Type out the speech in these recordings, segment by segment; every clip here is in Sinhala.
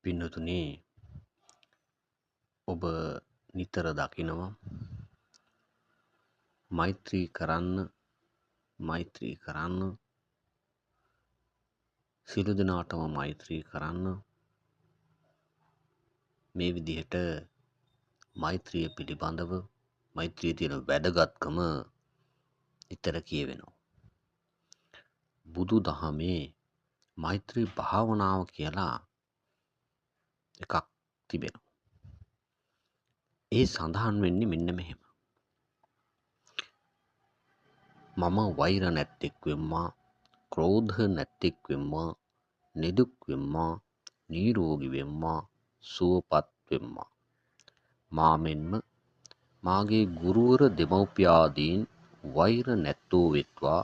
පින්නතුනි, ඔබ නිතර දකිනවා මෛත්‍රී කරන්න, මෛත්‍රී කරන්න, සියලු දෙනාටම මෛත්‍රී කරන්න. මේ විදිහට මෛත්‍රිය පිළිබඳව මෛත්‍රියේ තියෙන වැදගත්කම නිතර කියවෙනවා. බුදු දහමේ මෛත්‍රී භාවනාව කියලා එකක් තිබෙනවා. ඒ සඳහන් වෙන්නේ මෙන්න මෙහෙම. මම වෛර නැත්තෙක් වෙම්මා, ක්‍රෝධ නැත්තෙක් වෙම්මා, නිදුක් වෙම්මා, නිරෝගී වෙම්මා, සුවපත් වෙම්මා. මා මෙන්ම මාගේ ගුරුවර දෙමව්පියාදීන් වෛර නැත්තෝ වෙත්වා,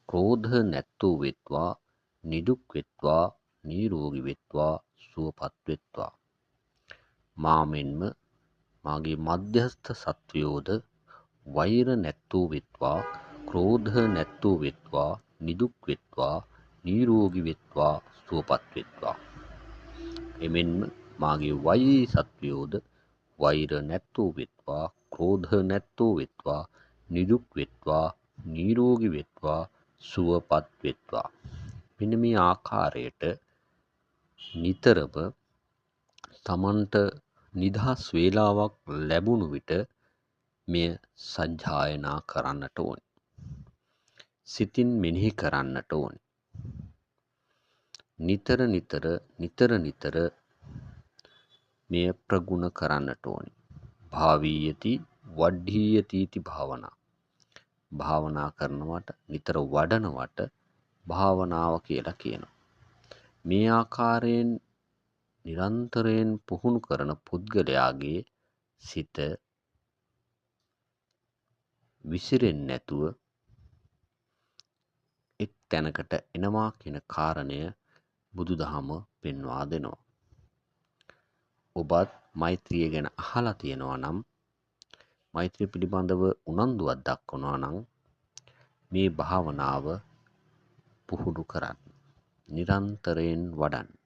ක්‍රෝධ නැත්තෝ වෙත්වා, නිදුක් වෙත්වා, නිරෝගී වෙත්වා, සුවපත් වෙත්වා. මා මෙන්ම මාගේ මධ්‍යස්ථ සත්වයෝද වෛර නැත්තෝ වෙත්වා, ක්‍රෝධ නැත්තෝ වෙත්වා, නිදුක් වෙත්වා, නිරෝගී වෙත්වා, සුවපත් වෙත්වා. එමෙන්ම මාගේ වෛරී සත්වයෝද වෛර නැත්තෝ වෙත්වා, ක්‍රෝධ නැත්තෝ වෙත්වා, නිදුක් වෙත්වා, නිරෝගී වෙත්වා, සුවපත් වෙත්වා. මෙන්න මේ ආකාරයට නිතරම තමන්ට නිදහස් වේලාවක් ලැබුණු විට මෙය සජ්ජායනා කරන්නට ඕනි. සිතින් මෙනෙහි කරන්නට ඕනි. නිතර නිතර නිතර නිතර මෙය ප්‍රගුණ කරන්නට ඕනි. භාවීයති වඩ්ඩීයතිති භාවනා. භාවනා කරනවට, නිතර වඩනවට භාවනාව කියලා කියනවා. මේ ආකාරයෙන් නිරන්තරයෙන් පුහුණු කරන පුද්ගලයාගේ සිත විසිරෙන්නේ නැතුව එක් තැනකට එනවා කියන කාරණය බුදුදහම පෙන්වා දෙනවා. ඔබත් මෛත්‍රිය ගැන අහලා තියෙනවා නම්, මෛත්‍රිය පිළිබඳව උනන්දුවක් දක්වනවා නම් මේ භාවනාව පුහුණු කරන්න. නිරන්තරයෙන් වඩන්න.